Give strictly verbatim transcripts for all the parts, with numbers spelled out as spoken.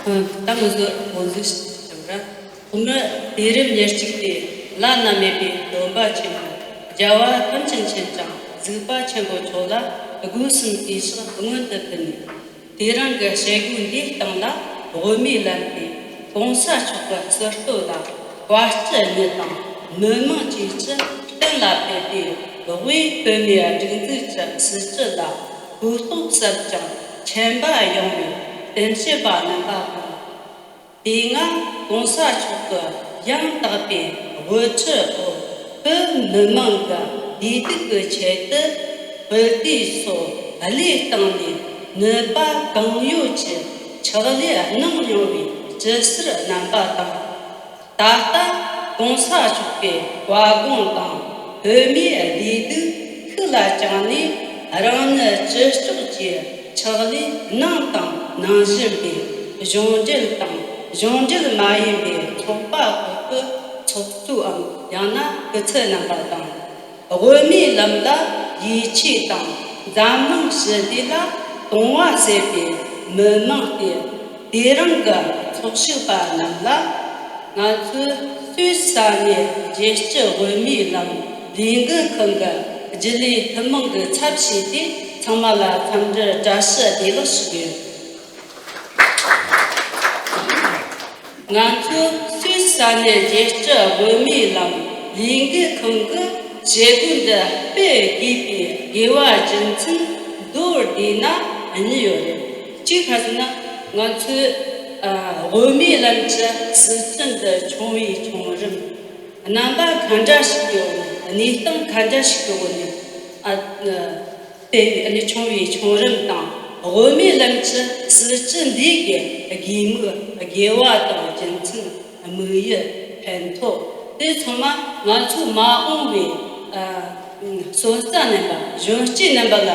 ད་ང་ཚོ་དགོངས་ཚུལ་ཞིག་བྱུང་ར། ཐོག་མར་དུས་རབས་ཉེར་གཅིག་པའི་བླ་ན་མེད་པའི་སྟོན་པ་ཆེན་པོ་རྒྱལ་བ་ཐམས་ཅད་མཁྱེན་ཅིང་གཟིགས་པ་ཆེན་པོ་མཆོག་ལ་སྒོས་སུ་གུས་ཕྱག་སྔོན་དུ་ཕུལ་ནས། དེ་རིང་གི་བྱེད་སྒོ་འདིའི་སྟེང་ལ་དབུ་མའི་ལམ་པའི་གོང་ས་མཆོག་གི་སྲིད་བཏོད་ལ་བཀའ་སྤྱི་གཉིས་དང་མི་མང་བཅས་ཀྱིས་གཏན་ལ་ཕེབས་པའི་དབུས་བོད་མིའི་སྒྲིག་འཛུགས་ཀྱི་སྲིད་བྱུས་ལ་གུས་གཏུགས་ཟབ་ཅིང་ཁྱད་པར་ཡངས་པའི་གཏམ་བཤད་པ་རྣམ་པ་དང་། དེ་སྔ་གོང་ས་མཆོག་གི་ཡང་དག་པའི་དབུ་ཁྲིད་འོག་བོད་མི་མང་གི་བདེ་སྡུག་གི་ཆེད་དུ་དཔལ་དུས་སོགས་བློས་བཏང་ནས་ནུས་པ་གང་ཡོད་ཀྱིས་ཕྱག་ལས་གནང་མྱོང་བའི་སྤྱི་ཟུར་རྣམ་པ་དང་། ད་ལྟ་གོང་ས་མཆོག་གི་བཀའ་དགོངས་དང་བོད་མིའི་བདེ་སྡུག་ཤུགས་ལ་བཅངས་ནས་རང་ཉིད་ཅི་ལྕོགས་ཀྱིས་ཕྱག་ལས་གནང་དང་གནང་བཞིན་པའི་གཞུང་འབྲེལ་དང་གཞུང་འབྲེལ་མ་ཡིན་པའི་ཚོགས་པ་ཁག་གི་ཚོགས་གཙོའམ་ཡང་ན་སྐུ་ཚབ་རྣམ་པ་དང་། དབུ་མའི་ལམ་ལ་ཡིད་ཆེས་དང་འཛམ་གླིང་ཞི་བདེ་ལ་དུང་བ་ཟེར་བའི་མི་མང་སྟེ། དེ་རིང་གི་ཚོགས་ཞུགས་པ་རྣམས་ལ་ང་ཚོའི་སུད་སི་ས་གནས་རྒྱལ་སྤྱིའི་དབུ་མའི་ལམ་ལས་འགུལ་ཁང་གི་རྒྱུན་ལས་ཐུན་མོང་གི་ཚབ་བྱས་ཏེ་ཚང་མ་ལ་འཚམས་འདྲི་བཀྲ་ཤིས་བདེ་ལེགས་ཞུ་གི་ཡོད། ང་ཚོ་སུད་སི་ས་གནས་རྒྱལ་སྤྱིའི་དབུ་མའི་ལམ་ལས་འགུལ་ཁང་གི་བྱེད་སྒོ་འདི་སྤེལ་དགོས་པའི་དགོས་པ་རྒྱུ་མཚན་མདོར་བསྡུས་ན་གཉིས་ཡོད་རེད། གཅིག་ག་ཟེར་ན། ང་ཚོའི་ཨ་དབུ་མའི་ལམ་གྱི་སྲིད་བྱུས་འདི་ཆུང་བས་ཆུང་རིམ། རྣམ་པ་ག་འདྲ་ཞིག་གི་འོག་ནས། གནས་སྟངས་ག་འདྲ་ཞིག་གི་འོག་ནས། ཨ། སྤེལ་བའི་ཨ་ནི་ཆུང་བའི་ཆུང་རིམ་དང་། དབུ་མའི་ལམ་གྱི་སྲིད་བྱུས་འདི་གི་དགོས་དམིགས། དགོས་པ་དང་རྒྱུ་མཚན། དམིགས་ཡུལ། ཕན་ཐོགས། དེ་ཚང་མ་ང་ཚོའི་མ་འོངས་པའི་ཨ་སོན་རྩ་རྣམ་པ། གཞོན་སྐྱེས་རྣམ་པ་ལ་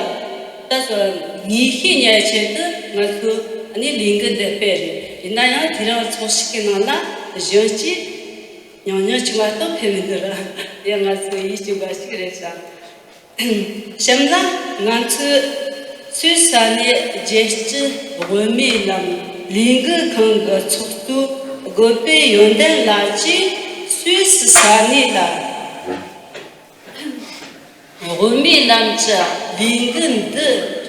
ད་གཟོད་ངེས་ཤེས་རྙེད་ཆེད་དུ་ང་ཚོས་ཨ་ནི་ལས་འགུལ་འདི་སྤེལ་རེད། ཡིན་ན་ཡང་དེ་རིང་ཚོགས་ཞུགས་ཀྱི་ནང་ལ་གཞོན་སྐྱེས་ཉུང་ཉུང་ཅིག་མ་གཏོགས་ཕེབས་མི་འདུག་ར། དེ་ང་ཚོའི་ཡིད་སྐྱོ་བ་ཞིག་རེད་ཤག་གཤམ་ལ་ང་ཚོས་སུད་སི་ས་གནས་རྒྱལ་སྤྱིའི་དབུ་མའི་ལམ་ལས་འགུལ་ཁང་གི་ཚོགས་གཙོ་དགོས་པའི་ཡོན་ཏན་ལགས་ཀྱིས་སུད་སི་ས་གནས་ལ་དབུ་མའི་ལམ་གྱི་ལས་འགུལ་འདི་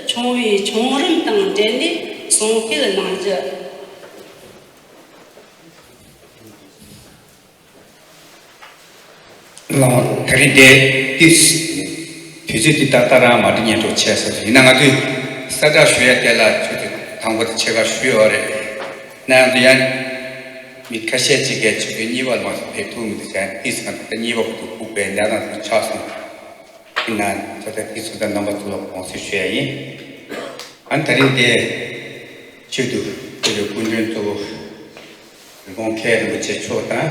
ཆུང་བའི་ཆུང་རིམ་དང་འབྲེལ་ནས་གསུང་བཤད་གནང་རྒྱུ། ལགས། དེ་རིང་དེ་ཏིས་དུས་ཚོད་འདི་ཏག་ཏག་རང་མ་འགྲིག་ཉེན་འགྲོ་ཆེ་ས་རེད། ཡིན་ན་ང་ཚོས་གསལ་བསྒྲགས་ཞུ་ཡ་དེ་ལ་ཆུ་ཚོད་དང་པོ་དེ་ཕྱེད་ཀ་ཞུས་ཡོད་རེད། ན་ཡང་དུ་ཡང་མི་ཁ་ཤས་ཅིག་གིས་ཆུ་ཚོད་གཉིས་པ་ལ་མ་སོང་ཕེབས་ཐུབ་མི་འདུག་ཟེར། ཏིས་ང་ཚོ་གཉིས་པ་བར་དུ་སྒུག་པའི་གནས་སྟངས་དེ་ཆགས་སོང་། ཡིན་ན་ད་ལྟ་ཏིས་ང་ཚོ་རྣམ་པ་ཚོ་ལ་དགོངས་སེལ་ཞུ་ཡ་ཡིན། ཨ་ནི་དེ་རིང་དེ་ཆེད་དུ་ཁྱེད་ཀྱི་སྐུ་མགྲོན་གཙོ་བོ་རི་བོང་མཁན་རིན་པོ་ཆེ་མཆོག་དང་།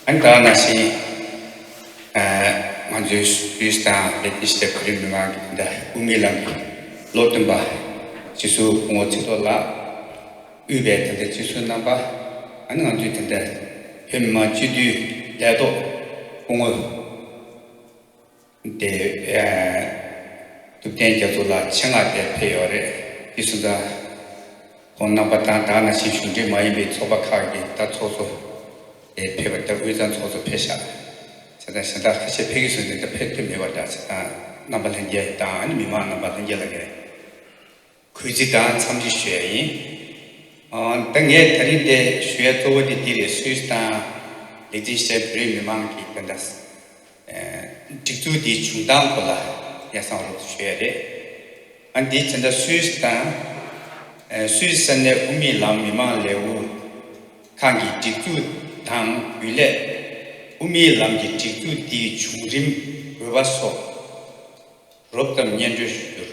ཨ་ནི་ད་ག་ནང་བཞིན་ཨ་ང་ཚོའི་སུད་སི་དང་ལེག་ཊེན་སི་ཊེན་བོད་རིགས་མི་མང་གི་ད་དབུ་མའི་ལམ་གྱི་བློ་སྟོན་པ་རྗེ་བཙུན་སྐུ་ངོ་ཚེ་རྡོར་ལགས་དབུས་པའི་ད་ལྟ་སྤྱི་ཟུར་རྣམ་པ། ཨ་ནི་ང་ཚོའི་ད་ལྟ་བོད་མི་མང་སྤྱི་འཐུས་ལས་ཐོག་སྐུ་ངོ་དེ་ཨ་ཐུབ་བསྟན་རྒྱ་མཚོ་ལགས་ཆེད་མངགས་དེ་ཕེབས་ཡོད་རེད། དེ་སོང་ཙང་ཁོང་རྣམ་པ་དང་ད་ག་ནང་བཞིན་གཞུང་འབྲེལ་མ་ཡིན་པའི་ཚོགས་པ་ཁག་གི་ད་ཚོགས་གཙོ་དེ་ཕེབས་པ། ད་དབུས་གཙང་ཚོགས་གཙོ་ཕེབས་ཤག་བྱས་ཙང་གཞན་དག་ཁ་ཤས་ཕེབས་ཀྱི་སོང་ཙང་ད་ཕེབས་ཐུབ་མེད་པ་འདྲ། བྱས་ཙང་རྣམ་པ་ལྷན་རྒྱས་དང་ཨ་ནི་མི་མང་རྣམ་པ་ལྷན་རྒྱས་ལ་གི་གུས་བརྩི་དང་འཚམས་འདྲི་ཞུ་ཡ་ཡིན། ཨ་ད་ངས་དེ་རིང་འདི་ཞུ་ཡ་གཙོ་བོ་དེ་འདི་རེད། སུད་སི་དང་ལེག་ཊེན་སི་ཊེན་བོད་རིགས་མི་མང་གི་དོན་དག་སྒྲིག་འཛུགས་འདིའི་བྱུང་སྟངས་སྐོར་ལ་ཡ་བསམ་བློ་ཞུ་ཡ་རེད། ཨ་འདི་ད་ལྟ་སུད་སི་དང་སུད་སི་ས་གནས་དབུ་མའི་ལམ་མི་མང་ལས་འགུལ་ཁང་གི་སྒྲིག་འཛུགས་དང་རྒྱུན་ལས། དབུ་མའི་ལམ་གྱི་སྒྲིག་འཛུགས་འདིའི་བྱུང་རིམ། དགོས་པ་སོགས་རོབ་ཙམ་སྙན་སྒྲོན་ཞུ་རྒྱུར།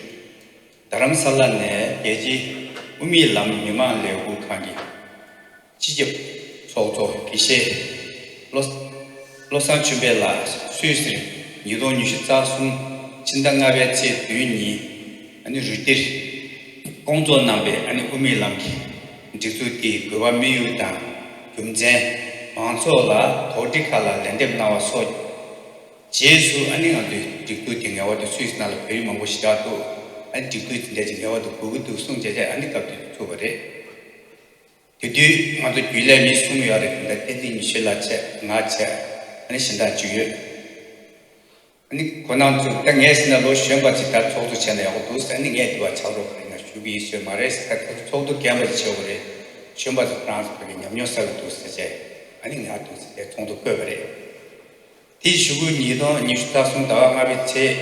རྡ་རམ་ས་ལ་ནས་རྒྱལ་སྤྱིའི་དབུ་མའི་ལམ་མི་མང་ལས་འགུལ་ཁང་གི་སྤྱི་ཁྱབ་ཚོགས་གཙོ་དགེ་བཤེས་བློ་བློ་བཟང་ཆོས་འཕེལ་ལགས་སུད་སིར་ཉིས་སྟོང་ཉི་ཤུ་རྩ་གསུམ་ཕྱི་ཟླ་ལྔ་པའི་ཚེས་བདུན་ཉིན་ཨ་ནི་རུ་སྟེར་སྐོང་ཚོགས་གནང་བའི་ཨ་ནི་དབུ་མའི་ལམ་གྱི་སྒྲིག་འཛུགས་དེའི་དགོས་པ་དམིགས་ཡུལ་དང་རྒྱུ་མཚན། མང་ཚོགས་ལ་དོགས་འདྲི་ཁག་ལ་ལན་འདེབས་གནང་བ་སོགས། རྗེས་སུ་ཨ་ནི་ང་ཚོའི་སྒྲིག་འཛུགས་དེ་ངེས་པར་དུ་སུད་སི་ནང་ལ་བོད་རིགས་མང་པོ་ཞེ་དྲག་འདུག་ཨ་ནི་སྒྲིག་འཛུགས་དེ་འདྲ་ཅིག་ངེས་པར་དུ་དགོས་ཀྱི་འདུག་གསུངས་བྱས་བྱས་ཨ་ནི་སྐབས་དེ་ཚུགས་པ་རེད། དེ་དུས་ང་ཚོ་རྒྱུན་ལས་མི་གསུམ་ཡོད་རེད། དེ་འདྲ་བསྟན་འཛིན་ཉི་ཤུ་ལགས་བྱས། ང་བྱས། ཨ་ནི་གཞན་དག་གཅིག་ཡོད། ཨ་ནི་ཁོ་རྣམ་ཚོ་ད་ངས་ཟེར་ན་ལོ་གཞོན་པ་ཅིག་ད་ཚོགས་གཙོ་བྱས་ན་ཡག་པོ་འདུག་ཟེར། ཨ་ནི་ངས་དེ་བ་ཆགས་རོགས་རེད་ན་ཞུ་གི་ཡིན་ཟེར། མ་རེད་ཟེར། ད་ཚོགས་འདུ་རྒན་པ་ཅིག་བྱེད་དགོས་རེད། གཞོན་པ་ཚོ་ཁོ་རང་ཚོ་ཕ་གི་ཉམས་མྱོང་བསགས་ཀྱི་འདུག་ཟེར་བྱས། ཨ་ནི་ང་དུ་ཟེར་ཏེ་ཚོགས་འདུ་བསྐོས་པ་རེད། དེའི་གཞུག་གུ་ཉིས་སྟོང་ཉི་ཤུ་རྩ་གསུམ་ཟླ་བ་ལྔ་པའི་ཚེས།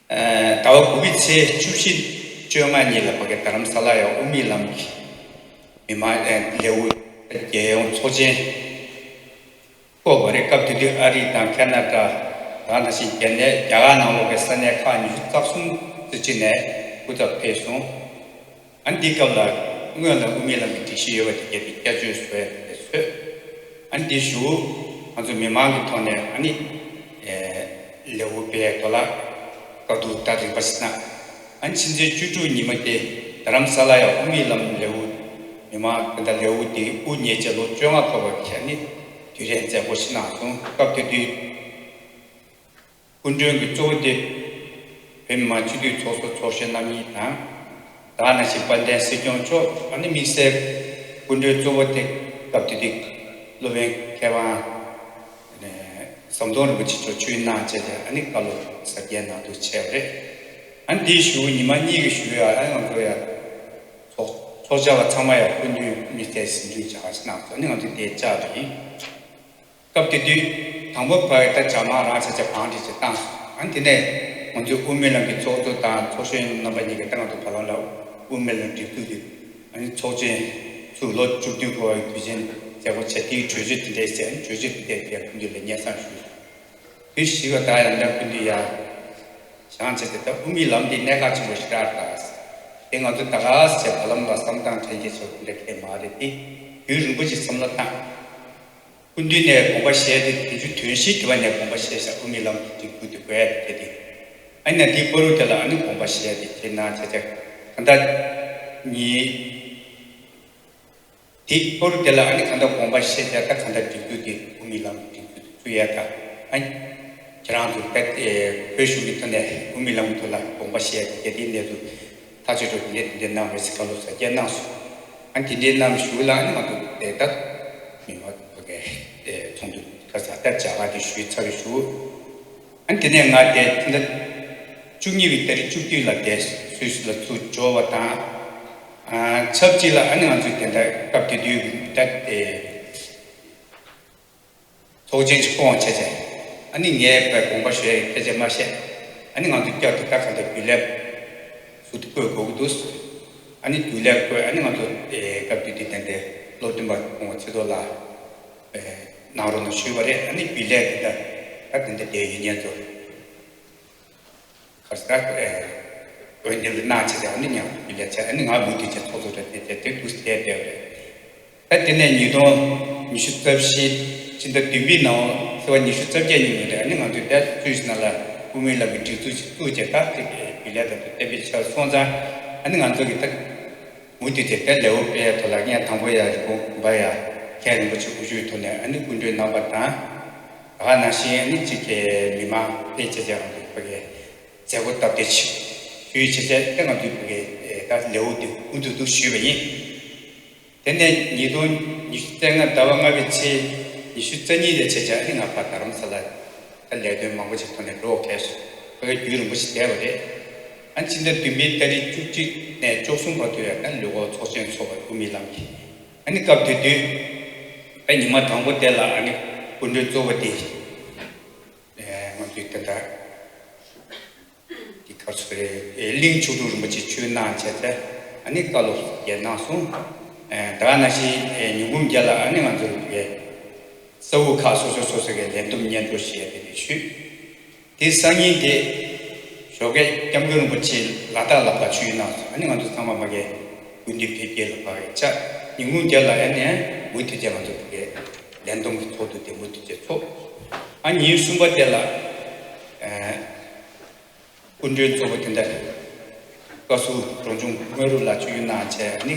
ཨ། ཟླ་བ་དགུ་པའི་ཚེས་བཅུ་བཞི་བཅོ་ལྔ་ཉིན་ལ་ཕ་གི་རྡ་རམ་ས་ལ་ཡ་དབུ་མའི་ལམ་གྱི་མི་མང་ལེའུ་རྒྱལ་ཡོངས་ཚོགས་ཆེན་བསྐོངས་པ་རེད། སྐབས་དེ་དུས་ཨ་རི་དང་ཁ་ན་ཌ། ད་ནང་བཞིན་རྒྱ་ནག་རྒྱ་གར་ནང་ལོགས་ཀྱི་ས་གནས་ཁག་ཉི་ཤུ་རྩ་གསུམ་ཙམ་ཅིག་ནས་སྐུ་ཚབ་ཕེབས་སོང་། ཨ་ནི་འདིའི་སྐབས་ལ་སྔོན་ལ་དབུ་མའི་ལམ་གྱི་སྒྲིག་གཞི་ཡོད་པ་དེ་གས་དེ་བསྐྱར་བཅོས་བཟོ་ཡ་དེ་བཟོས། ཨ་ནི་འདིའི་གཞུག་ང་ཚོ་མི་མང་གི་ཐོག་ནས་ཨ་ནི་ལེའུ་སྤེལ་དོ་ལ་བཀའ་བསྡུར་ད་རིམ་པ་ཞིག་གནང་། ཨ་ནི་ཕྱི་ཚེས་བཅུ་དྲུག་ཉི་མ་དེ་རྡ་རམ་ས་ལ་ཡ་དབུ་མའི་ལམ་ལེའུ་མི་མང་དེ་འདྲ་ལེའུ་དེ་དབུ་བརྙེས་རྗེས་ལོ་བཅོ་ལྔ་འཁོར་བ་གི་ཨ་ནི་དུས་རེས་མཛད་སྒོ་ཞིག་གནང་སོང་། སྐབས་དེ་དུས། སྐུ་མགྲོན་གྱི་གཙོ་བོ་དེ། བོད་མི་མང་སྤྱི་འཐུས་ཚོགས་གཙོ་ཚོགས་གཞོན་རྣམ་གཉིས་དང་། ད་ག་ནང་བཞིན་དཔལ་ལྡན་སྲིད་སྐྱོང་མཆོག་ཨ་ནི་དམིགས་བསལ་སྐུ་མགྲོན་གཙོ་བོ་དེ་སྐབས་དེ་དུས་སློབ་དཔོན་མཁས་དབང་ཟམ་གདོང་རིན་པོ་ཆེ་མཆོག་ཆིབས་བསྒྱུར་གནང་བྱས་ཏེ་ཨ་ནི་བཀའ་སློབ་ཟབ་རྒྱས་གནང་འདུག་བྱས་པ་རེད། ཨ་ནི་དེའི་གཞུག་ཉི་མ་གཉིས་ཀྱི་གཞུག་ཡ་ཨ་ནི་ང་ཚོ་ཡ་ཚོགས་ཚོགས་བཅར་བ་ཚང་མ་ཡ་སྐུ་མདུན་དམིགས་བསལ་གཟིམ་ཆུང་བྱ་བ་ཞིག་གནང་སོང་། ཨ་ནི་ང་ཚོ་དེ་བཅར་བ་ཡིན། སྐབས་དེ་དུས་དང་པོ་ཕ་གི་ད་ཇ་མ་རང་ཆ་ཆ་བང་སྒྲིག་ཅིག་བཏང་སོང་། ཨ་ནི་དེ་ནས་ང་ཚོའི་དབུ་མའི་ལམ་གྱི་ཚོགས་གཙོ་དང་ཚོགས་གཞོན་རྣམ་པ་གཉིས་ཀྱིས་ད་ང་ཚོ་བར་ལམ་ལ་དབུ་མའི་ལམ་སྒྲིག་འཛུགས་ཀྱི་ཨ་ནི་ཚོགས་ཆེན་ཚུགས་ལོ་བཅུ་བདུན་འཁོར་བའི་དུས་ཆེན་མཛད་སྒོ་བྱས། དེའི་གྲོས་ཆོད་དེ་འདྲས་བྱས། ཨ་ནི་གྲོས་ཆོད་དེ་འདྲས་དེ་སྐུ་མདུན་ལ་སྙན་སེང་ཞུས། དུས་ཤིག་ལ་ད་ཡང་ད་སྐུ་མདུན་ཡ་བཞེངས་བྱས་ཏེ་ད་དབུ་མའི་ལམ་འདི་གནད་འགག་ཆེན་པོ་ཞིག་རེད་ད། དེ་ང་ཚོ་ད་ག་ཟེ་བར་ལམ་ལ་བསམ་སྟངས་དྲན་གྱི་ཆོག་འདྲ་ཁེལ་མ་རེད་དེ། དུས་རིང་པོ་ཞིག་བསམ་བློ་བཏང་། སྐུ་མདུན་ནས་དགོངས་པ་བཞེས་ཏེ་དུས་ཚོད་དོན་བཞིའི་དུས་བ་ནས་དགོངས་པ་བཞེས་ཤག་དབུ་མའི་ལམ་གྱི་སྒྲིག་འཛུགས་དེ་དགོས་ཡ་དེ་དེ། ཨ་ནི་དེའི་བར་དུ་དེ་ལ་ཨ་ནི་དགོངས་པ་བཞེས་ཏེ་དེ་ན་བྱས་བྱས་གང་ལྟར་ཉིན། དེའི་བར་དུ་དེ་ལ་ཨ་ནི་གང་ལྟར་དགོངས་པ་བཞེས་བྱས་ད་གང་ལྟར་སྒྲིག་འཛུགས་དེ་དབུ་མའི་ལམ་སྒྲིག་འཛུགས་དེ་ཚུགས་ཡ་ད། ཨ་ནི་ཁྱེད་རང་ཚོ་ད་བོད་གཞུང་གི་ཐོག་ནས་དབུ་མའི་ལམ་གྱི་ཐོག་ལ་དགོངས་པ་བཞེས་ཏེ་དེའི་གནས་ཚུལ་ཐག་གཅོད་འགྲོ་དེ་འདྲ་དེ་འདྲ་གནང་བའི་ཚེ་བཀའ་སློབ་ཟབ་རྒྱས་གནང་སོང་། ཨ་ནི་དེ་འདྲའི་གནང་གཞུག་ལ་ཨ་ནི་ང་ཚོ་དེ་ལྟར་མི་མང་ཚོགས་ཀྱི་ཚོགས་འདུ་ཁ་ས་ལྟར་བྱ་དགའ་དེ་ཞུས་ཚར་བའི་གཞུག་ཨ་ནི་དེ་ནས་ང་དེ་ད་བཅུ་གཉིས་པའི་ཏ་རིག་བཅུ་བདུན་ལ་དེ་སུད་སི་ལ་ཚུར་འབྱོར་བ་དང་། ཨ། ཆབས་ཅིག་ལ་ཨ་ནི་ང་ཚོས་དེ་འདྲ་སྐབས་དེ་དུས་ད་དེ། ཚོགས་ཆེན་ཞིག་བསྐོང་བྱས་བྱས། ཨ་ནི་ངས་དཔེ་དགོངས་པ་ཞུ་ཡ་ཡི་སྐད་ཆ་མ་བཤད། ཨ་ནི་ང་ཚོ་བསྐྱར་དུ་ད་ག་འདྲ་རྒྱུན་ལས་ཟུར་དུ་བསྐོས་དགོས་ཀྱི་འདུག་ཨ་ནི་རྒྱུན་ལས་བསྐོས། ཨ་ནི་ང་ཚོ་དེ་སྐབས་དེ་དུས་དེ་འདྲའི་སློབ་སྟོན་པ་སྐུ་ངོ་ཚེ་རྡོར་ལགས་གནང་རོགས་གནང་ཞུས་པ་རེད། ཨ་ནི་རྒྱུན་ལས་དེ་འདྲ་ད་དེ་འདྲ་བསྡད་ཡོད་མཁན་ཚོ། གར་སྟེགས་འོས་འདེམས་གནང་བྱས་ཏེ་ཨ་ནི་ཉག་གི་ལས་བྱས། ཨ་ནི་ང་མུ་མཐུད་བྱས་ཚོགས་གཙོ་གྲས་དེ་དེ་དུས་དེ་བསྡད་པ་རེད། ད་དེ་ནས་ཉིས་སྟོང་ཉི་ཤུ་རྩ་བཞི་ཕྱི་ཟླ་བདུན་པའི་ནང་ཚེས་པ་ཉི་ཤུ་རྩ་བརྒྱད་ཉིན་མོ་རེད། ཨ་ནི་ང་ཚོས་ད་སུད་སི་ནང་ལ་དབུ་མའི་ལམ་གྱི་སྒྲིག་འཛུགས་ཤིག་བཙུགས་བྱས། ད་དེ་གི་ལས་ད་དུ་གཏན་འབེབས་བྱས་སོང་ཙང་། ཨ་ནི་ང་ཚོ་གི་ད་མུ་མཐུད་དེ་ད་ལེའུ་སྤེལ་ཐོག་ལ་ངས་དང་པོ་ཡ་རི་བོང་བུ་ཡ་མཁན་རིན་པོ་ཆེ་དབུ་བཞུགས་ཐོག་ནས་ཨ་ནི་སྐུ་མགྲོན་རྣམ་པ་དང་། ད་ག་ནང་བཞིན་ཨ་ནི་གཅིག་གི་མི་མང་ཕལ་ཆེར་ཅན་རང་ཚོ་ཕ་གི་མཛད་སྒོ་སྟབས་བདེ་ཞིག་ཞུས་བྱས་བྱས་ཏེ་ང་ཚོའི་ཕ་གི་ད་ལེའུ་དེ་དབུ་འཛུགས་འདུག་ཞུས་པ་ཡིན། དེ་ནས་ཉིས་སྟོང་ཉི་ཤུ་རྩ་ལྔ་ཟླ་བ་ལྔ་པའི་ཚེས་ཉི་ཤུ་རྩ་གཉིས་ལ་བྱས་བྱས་ཨ་ནི་ང་ཕར་རྡ་རམ་ས་ལ་ད་ལས་དོན་མང་པོ་ཞིག་ཐོག་ནས་འགྲོ་གལ་སོང་། ཕ་གི་རྒྱུན་རིང་པོ་ཞིག་བསྡད་པ་རེད། ཨ་ཕྱི་ཟླ་བདུན་པའི་ཏ་རིག་བཅུ་གཅིག་ནས་བཅུ་གསུམ་བར་དུ་ཡང་ད་ལུས་འཁོར་ཚོགས་ཆེན་ཚོགས་པ་དབུ་མའི་ལམ་གྱི། ཨ་ནི་སྐབས་དེ་དུས་ད་ཉི་མ་དང་པོ་དེ་ལ་ཨ་ནི་སྐུ་མགྲོན་གཙོ་བོ་དེ་ང་ཚོའི་དེ་འདྲ་གི་གར་སོ་རེ་གླིང་ཆོས་དྲུག་རིན་པོ་ཆེ་ཆིབས་བསྒྱུར་གནང་བྱས་ཏེ་ཨ་ནི་བཀའ་སློབ་ཡང་གནང་སོང་། ད་ག་ནང་བཞིན་ཉིན་གུང་རྒྱབ་ལ་ཨ་ནི་ང་ཚོའི་ས་ཁུལ་ཁག་སོ་སོ་སོ་སོ་གི་ལས་བསྡོམས་སྙན་སྒྲོན་ཞུ་ཡ་དེ་འདྲ་ཞུས། དེའི་སང་ཉིན་དེ་ཞོགས་ཀས་སྐྱབས་མགོན་རིན་པོ་ཆེ་ལ་དྭགས་ལ་ཕར་ཆིབས་བསྒྱུར་གནང་སོང་། ཨ་ནི་ང་ཚོ་ཚང་མ་མ་གི་སྐུ་མདུན་ཕེབས་སྐྱེལ་ལ་ཕར་ཡ་ཆ། ཉིན་གུང་རྒྱབ་ལ་ཡ་ནས་མུ་མཐུད་བྱས་ང་ཚོ་ཕ་གི་ལས་བསྡོམས་ཀྱི་ཚོགས་འདུ་དེ་མུ་མཐུད་བྱས་ཚོགས། ཨ་ཉིན་གསུམ་པ་དེ་ལ་ཨ་སྐུ་མགྲོན་གཙོ་བོ་དེ་འདྲ་བཀའ་ཟུར་རོང་ཆུང་དངོས་གྲུབ་ལགས་ཆིབས་བསྒྱུར་གནང་བྱས། ཨ་ནི་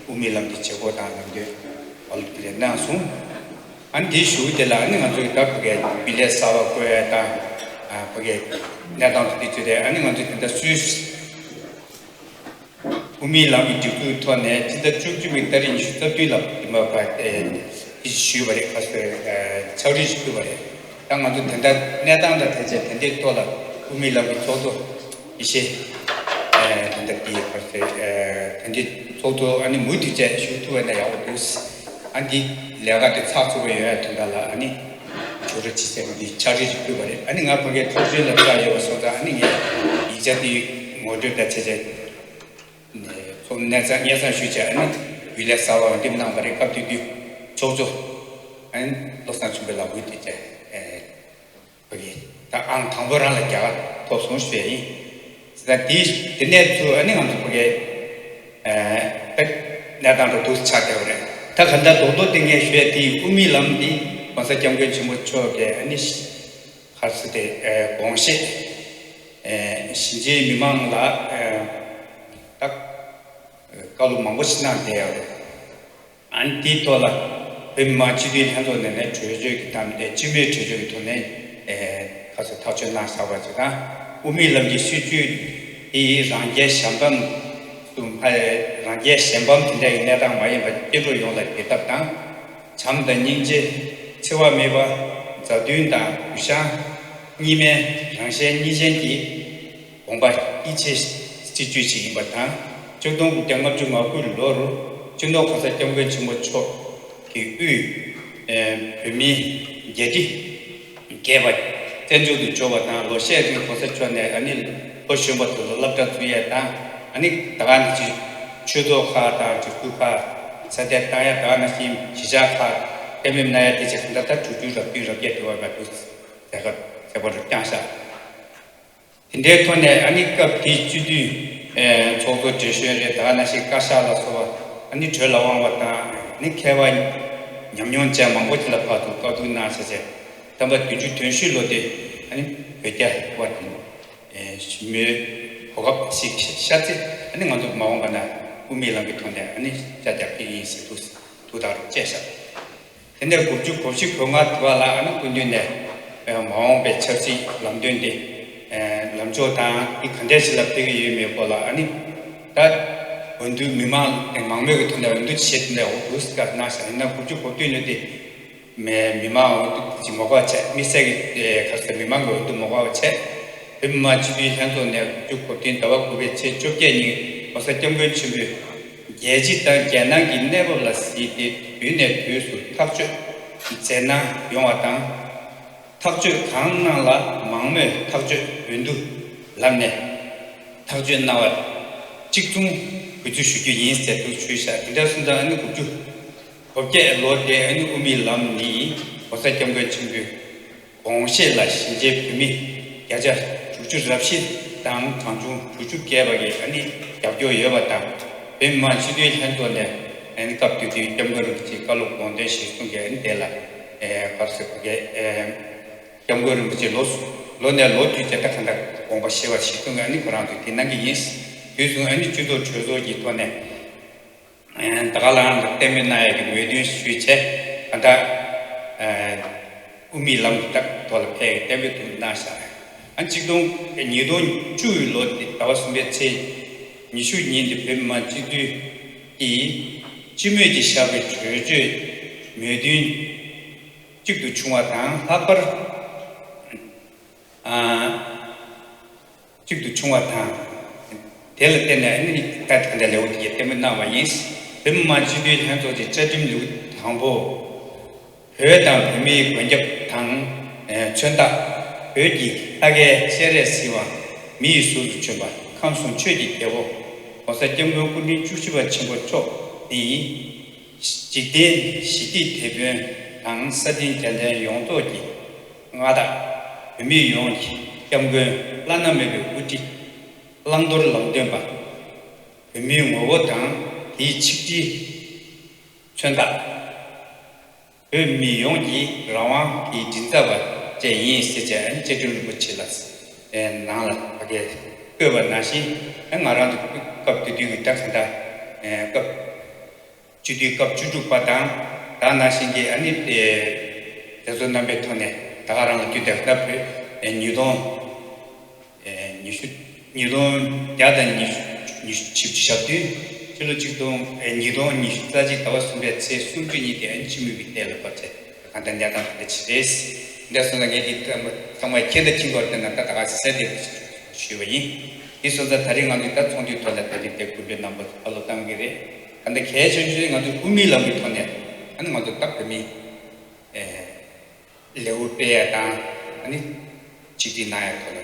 དབུ་མའི་ལམ་གྱི་བྱེད་སྒོ་དང་ལམ་སྟོན་ཨ་ལུ་དེ་འདྲ་གནང་སོང་། ཨ་ནི་དེའི་གཞུག་དེ་ལ་ཨ་ནི་ང་ཚོས་ད་ཕ་གིའི་རྒྱུན་ལས་གསར་པ་བསྐོ་ཡ་དང་། ཨ་ཕ་གིའི་གནས་སྟངས་དེ་ཚོ་རེད། ཨ་ནི་ང་ཚོས་དེ་འདྲ་སུད་སི་ དབུ་མའི་ལམ་གྱི་སྒྲིག་འཛུགས་ཐོག་ནས་སྤྱི་ཟླ་བཅུ་གཅིག་པའི་ཏ་རིག་ཉི་ཤུ་རྩ་བདུན་ལ་དེ་མ་ཕར་ཨེ་ཞུས་པ་རེད། ཁ་སོ་ཨེ་ཕྱག་བྲིས་ཞིག་ཕུལ་བ་རེད། ད་ང་ཚོ་དེ་འདྲ་གནས་སྟངས་དང་དེ་བྱས་དེ་འདྲའི་ཐོག་ལ་དབུ་མའི་ལམ་གྱི་ཚོགས་གཙོ་ཡེ་ཤེས་ཨེ་དེ་འདྲ་དེ་ཁ་སོ་ཨེ་དེ་འདྲའི་ཚོགས་གཙོ་ཨ་ནི་མུ་མཐུད་བྱས་ཞུ་ཐུབ་པ་ན་ཡག་པོ་འདུག་ཨ་འདི་ལས་ཀ་དེ་ཚགས་ཚུད་པོ་ཡོང་ཡ་དོན་དག་ལ་ཨ་ནི་ཇོ་རུ་ཅི་ཟེར་བ་འདི་ཕྱག་བྲིས་ཞིག་ཕུལ་བ་རེད། ཨ་ནི་ང་ཕ་གིའི་ཚོགས་གཞོན་ལ་བཅར་ཡོད་པ་སོང་ཙང་ཨ་ནི་ངས་ཡིག་ཆ་དེ་ངོ་སྤྲོད་དང་བྱས་བྱས། ཚོགས་གནས་ཚང་སྙན་སེང་ཞུས་བྱས་ཨ་ནི་འོས་ལས་གསར་པ་འདེམས་གནང་བ་རེད། སྐབས་དེ་དུས་ཚོགས་གཙོ་ཨ་ནི་བློ་བཟང་ཆོས་འཕེལ་ལགས་འོས་བསྡུ་བྱས་ཨེ་ཕ་གི་ད་ཨང་དང་པོ་རང་ལ་རྒྱལ་ཁ་ཐོབ་སོང་ཞུ་ཡ་ཡིན། ད་དེ་དེ་ནས་ཚུར་ཨ་ནི་ང་ཚོ་ཕ་གི་ཨེ་ད་གནས་སྟངས་འགྲོ་འདུག་ཆགས་བསྡད་པ་རེད། ད་ག་འདྲ་རྡོག་རྡོག་དེ་ངས་ཞུ་ཡ་དེ་དབུ་མའི་ལམ་འདི་༸གོང་ས་༸སྐྱབས་མགོན་ཆེན་པོ་མཆོག་གིས་ཨ་ནི་ཧར་སི་ཏེ་དགོངས་བཞེད་ཞིང་ཆེན་མི་མང་ལ་ད་བཀའ་སློབ་མང་པོ་ཞིག་གནང་བསྡད་ཡོད་རེད། ཨ་ནི་དེའི་ཐོག་ལ་བོད་མི་མང་སྤྱི་འཐུས་ལྷན་ཚོགས་ནས་ནས་གྲོས་ཆོད་ཀྱི་ཐོག་ནས་སྤྱི་མོས་གྲོས་ཆོད་ཀྱི་ཐོག་ནས་ཁ་སང་ཐག་གཅོད་གནང་བཞག་པ་ཞིག་དང་། དབུ་མའི་ལམ་གྱི་སྲིད་བྱུས་དེ་རང་རྒྱལ་གཞན་ཕམ་དུ་མ་རང་རྒྱལ་གཞན་ཕམ་དེ་འདྲ་ཡི་གནས་སྟངས་མ་ཡིན་པར་སྐྱེ་འགྲོ་ཡོངས་ལ་བདེ་ཐབས་དང་། བྱམས་དང་སྙིང་རྗེ། འཚེ་བ་མེད་པ། མཛའ་མཐུན་དང་གུས་ཞབས། གཉིས་སྨན། རང་གཞན་གཉིས་ཆེན་གྱི་དགོངས་པ་དབྱེ་འབྱེད་སྲིད་བྱུས་ཤིག་ཡིན་པ་དང་། ཆིག་སྟོང་དགུ་བརྒྱ་ལྔ་བཅུ་ང་དགུ་ལོར་སྤྱི་ནོར་༸གོང་ས་༸སྐྱབས་མགོན་ཆེན་པོ་མཆོག་གིས་དབུས་བོད་མིའི་རྒྱལ་སྤྱི་རྒྱས་པ་བཙན་བྱོལ་དུ་འབྱོར་བ་དང་། ལོ་ཤས་རིང་༸གོང་ས་མཆོག་ནས་ཨ་ནི་ལོ་གཞོན་པ་ཚོ་ལ་སློབ་གྲྭ་བཙུགས་ཡས་དང་། ཨ་ནི་ད་ག་ནང་བཞིན་ཆོས་ཚོགས་ཁག་དང་སྒྲིག་འཛུགས་ཁག་ཚ་དེ་བཏང་ཡ། ད་ག་ནང་བཞིན་གཞིས་ཆགས་ཁག་གཏན་འབེབས་གནང་ཡ་དེ་བྱས་ད་ལྟ་དྲུག་ཅུ་རབ་བདུན་རབ་བརྒྱད་དེ་བར་བར་དུ་མཛད་ཁ་མཛད་པ་རུ་བསྐྱངས་ཤག་དེ་འདྲའི་ཐོག་ནས་ཨ་ནི་སྐབས་དེའི་སྤྱི་འཐུས་ཚོགས་གཙོ་བགྲེས་གཞོན་རེད། ད་ག་ནང་བཞིན་བཀའ་ཤག་ལ་སོགས་པ་ཨ་ནི་བྲོས་ལ་དབང་བ་དང་ཨ་ནི་མཁས་པ་ཉམས་མྱོང་ཅན་མང་པོ་ཅིག་ལ་ཕར་ཚུར་བཀའ་བསྡུར་གནང་བྱས་བྱས། དམ་པ་བདུན་ཅུ་དོན་བཞི་ལོ་དེ་ཨ་ནི་བོད་རྒྱ་དབར་གྱི་ཞི་མོལ་གོ་སྐབས་ཤིག་ཤར་ཚེ་ཨ་ནི་ང་ཚོ་མ་འོངས་པ་ན་དབུ་མའི་ལམ་གྱི་ཐོག་ནས་ཨ་ནི་ཤར་རྒྱག་གི་ཡིན་ཟེར་དུས་ཐུགས་ཐག་རུ་བཅད་བཞག་དེ་ནས་དགུ་བཅུ་གོ་བཞི་གོ་ལྔ་དུ་བ་ལ་ཨ་ནི་སྐུ་མདུན་ནས་མ་འོངས་པའི་ཆབ་སྲིད་ལམ་སྟོན་དེ་ལམ་ཕྱོགས་དང་དེ་ག་འདྲ་ཞིག་ལ་ཕེབས་ཀྱི་ཡོད་མེད་སྐོར་ལ་ཨ་ནི་ད་འོས་བསྡུ་མི་མང་མང་མོས་ཀྱི་ཐོག་ནས་འོས་བསྡུ་བྱེད་དེ་འདྲ་འོས་བསྡུ་སྐབས་གནང་བཞག་ཡིན་ན་དགུ་བཅུ་གོ་བདུན་ལོ་དེ་མི་མང་འོས་བསྡུ་ཅིག་མ་དགོས་བྱས། དམིགས་བསལ་གྱི་ག་ཚོད་མི་མང་གི་འོས་བསྡུ་མ་དགོས་པ་བྱས། བོད་མི་མང་སྤྱི་འཐུས་ལྷན་ཚོགས་ནས་དགུ་བཅུ་གོ་བདུན་ཟླ་བ་དགུ་པའི་ཚེས་བཅོ་བརྒྱད་ཉིན་༸གོང་ས་༸སྐྱབས་མགོན་ཆེན་པོས་རྒྱལ་སྤྱི་དང་རྒྱལ་ནང་གི་གནས་བབ་ལ་གཟིགས་ཏེ་དུས་ནས་དུས་སུ་ཐག་གཅོད་མཛད་གནང་ཡོང་བ་དང་། ཐག་གཅོད་གང་གནང་ལ་མང་མོས་ཐག་གཅོད་འོས་བསྡུ་ལམ་ནས་ཐག་གཅོད་གནང་བ་གཅིག་མཚུངས་གུས་བརྩི་ཞུ་རྒྱུ་ཡིན་ཟེར་དུ་ཞུས་བཞག་དེ་འདྲ་སོང་ཙང་ཨ་ནི་དགུ་བཅུ་གོ་བརྒྱད་ལོ་དེ་ཨ་ནི་དབུ་མའི་ལམ་ནི་༸གོང་ས་༸སྐྱབས་མགོན་ཆེན་པོའི་དགོངས་བཞེད་ལ་ཞིང་ཆེན་བོད་མི་བརྒྱ་ཆ་དྲུག་ཅུ་རབ་བཞི་དང་གྲངས་ཆུང་དྲུག་ཅུ་བརྒལ་བ་གིས་ཨ་ནི་རྒྱབ་སྐྱོར་ཡོད་པ་དང་། བོད་མི་མང་སྤྱི་འཐུས་ལྷན་ཚོགས་ནས་ཨ་ནི་སྐབས་དེ་དུས་༸སྐྱབས་མགོན་རིན་པོ་ཆེའི་བཀའ་སློབ་དགོངས་དོན་གཞིར་བཟུང་གིས་ཨ་ནི་དེ་ལ་ཨེ་བར་སྲིད་གི་ཨེ་༸སྐྱབས་མགོན་རིན་པོ་ཆེ་ལོ་ལོ་ནས་ལོ་དུས་བྱས་ད་ག་འདྲ་དགོངས་པ་བཞེས་པ་གཞིར་བཟུང་གིས་ཨ་ནི་ཁོ་རང་ཚོས་དེ་གནང་གི་ཡིན། དུས་སུ་ཨ་ནི་སྤྱི་ཚོགས་གྲོས་ཚོགས་ཀྱི་ཐོག་ནས། ད་ག་ལའང་གཏན་འབེབས་གནང་ཡག་གི་མོས་མཐུན་ཞུས་བྱས། ད་ལྟ་དབུ་མའི་ལམ་གྱི་ཐོག་ལ་ཕེབས་གཏན་འབེབས་དུ་གནང་བཞག་ཨ་གཅིག་སྟོང་ཉིས་སྟོང་བཅུ་ལོ་དེ་ཟླ་བ་གསུམ་པའི་ཚེས་ཉི་ཤུ་ཉིན་དེ་བོད་མི་མང་སྤྱི་འཐུས་ཀྱིས་སྤྱི་མོས་ཀྱིས་བཞག་པའི་གྲོས་ཆོད་མོས་མཐུན་གཅིག་ཏུ་བྱུང་བ་དང་། ལྷག་པར། གཅིག་ཏུ་བྱུང་བ་དང་། དེ་ལ་བརྟེན་ནས་ཨ་ནི་ད་ལྟ་ལེའུ་དེ་གཏན་འབེབས་གནང་བ་ཡིན། བོད་མི་མང་སྤྱི་འཐུས་ལྷན་ཚོགས་ཀྱི་བཅའ་ཁྲིམས་ལེའུ་དང་པོ། བོད་དང་བོད་མིའི་མགོན་སྐྱབས་དང་། མཚོན་རྟགས། བོད་ཀྱི་ལྷ་སྐལ་སྤྱན་རས་གཟིགས་དབང་། མི་ཡི་གཟུགས་སུ་བྱོན་པ་ཁམས་གསུམ་ཆོས་ཀྱི་རྒྱལ་པོ། ༸གོང་ས་༸སྐྱབས་མགོན་སྐུ་ཕྲེང་བཅུ་བཞི་པ་ཆེན་པོ་མཆོག་ནི། འཇིག་རྟེན་ཞི་བདེའི་དེད་དཔོན་དང་ས་སྟེང་རྒྱལ་བསྟན་ཡོངས་རྫོགས་ཀྱི་མངའ་བདག་བོད་མི་ཡོངས་ཀྱི་སྐྱབས་མགོན། བླ་ན་མེད་པའི་དབུ་ཁྲིད། བླང་དོར་ལམ་སྟོན་པ། བོད་མིའི་ངོ་བོ་དང་དེའི་ཆིག་སྒྲིལ། མཚོན་རྟགས། བོད་མི་ཡོངས་ཀྱི་རང་དབང་གི་མགྲིན་ཚབ་པ་བཅས་ཡིན་ཟེར་བྱས་བཅའ་ཁྲིམས་རིན་པོ་ཆེ་ལ་ནང་ལ་ཕ་གིར་བཀོད་པ་ནང་བཞིན། ང་རང་ཚོ་སྐབས་དེ་དུས་ཀྱི་ད་ག་འདྲ་སྐབས། སྤྱི་འཐུས་སྐབས་བཅུ་དྲུག་པ་དང་། ད་ནང་བཞིན་གྱི་ཨ་ནི་དེ་ཚོ་རྣམ་པའི་ཐོག་ནས་ད་ག་རང་ལ་རྒྱུན་དུ་ད་བོད་ཉིས་སྟོང་ཉི་ཤུ། ཉིས་སྟོང་བརྒྱ་དང་ཉི་ཤུ་ ཉི་ཤུ་ཞབས་བརྟན་ཕྱི་ལོ་གཅིག་སྟོང་ཨེ་ཉིས་སྟོང་ཉི་ཤུ་རྩ་གཅིག་ཟླ་བ་གསུམ་པའི་ཚེས་སུམ་ཅུ་ཉིན་དེ་ཨན་འཆི་མེད་པའི་གཏེར་ལ་ཕབ་ཚེ་གང་ལྟར་གནས་སྟངས་དེ་འདྲ་ཅིག་རེད། འདི་སོང་ཙང་ངས་འདི་ཚང་མ་ཁྱེད་དང་ཁྱིམ་པར་བསྟན་ན་ད་ད་ག་ཟེར་དེ་ཞུས་པ་ཡིན། འདི་སོང་ཙང་ད་རེས་ང་ཚོས་ད་ཚོགས་འདུའི་ཐོག་ལ་ད་རེས་དེ་སྐུ་མགྲོན་རྣམ་པ་ཁ་ལོ་བཏང་གི་རེད། ད་ལྟ་གལ་ཆེ་ཤོས་ང་ཚོས་དབུ་མའི་ལམ་གྱི་ཐོག་ནས་ཨ་ནི་ང་ཚོ་ད་བོད་མི་ཨེ་ལེའུ་སྤེལ་ཡ་དང་ཨ་ནི་ཆིག་སྒྲིལ་གནང་ཡ་ཐོག་ལ་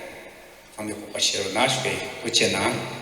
ཚང་མས་དགོངས་པ་བཞེས་རོགས་གནང་ཞུ་བའི་ཐུགས་རྗེ་གནང་།